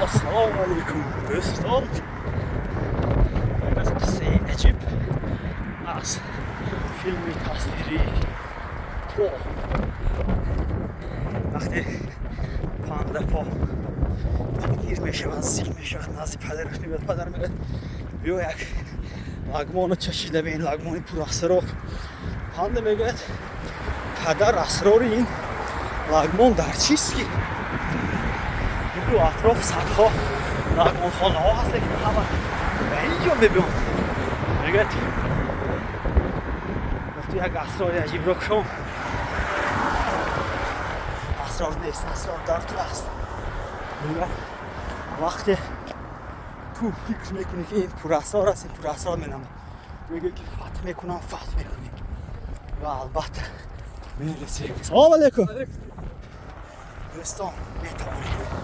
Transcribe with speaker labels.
Speaker 1: Ассалому алайкум, дӯстон. Як қиссаи аҷиб аз филми тасвирии По. Вақте панда По дилгир мешавад, зиқ мешавад, назди падараш мебиёд. Падар мегӯяд: «Биё, як лагмоно чашида бин, лагмони пурасрор». Панда мегӯяд: «Падар, асрори ин лагмон дар чист, ки бигӯ атроф садҳо лагмонхонаҳо ҳаст, лекин ҳама ба ин ҷо мебиёнд?» Мегӯяд: «Ту як асрори аҷибро кушом. Асрор нест, асрор дар ту аст». Мегӯяд: «Вақте ту фикр мекунӣ, ки ин пурасрор аст, ин пурасрор менамад. Мегӯяд, ки фатҳ мекунам, фатҳ мекунӣ ва албатта мерасӣ». Салом алейкум, дӯстон. Метавонед.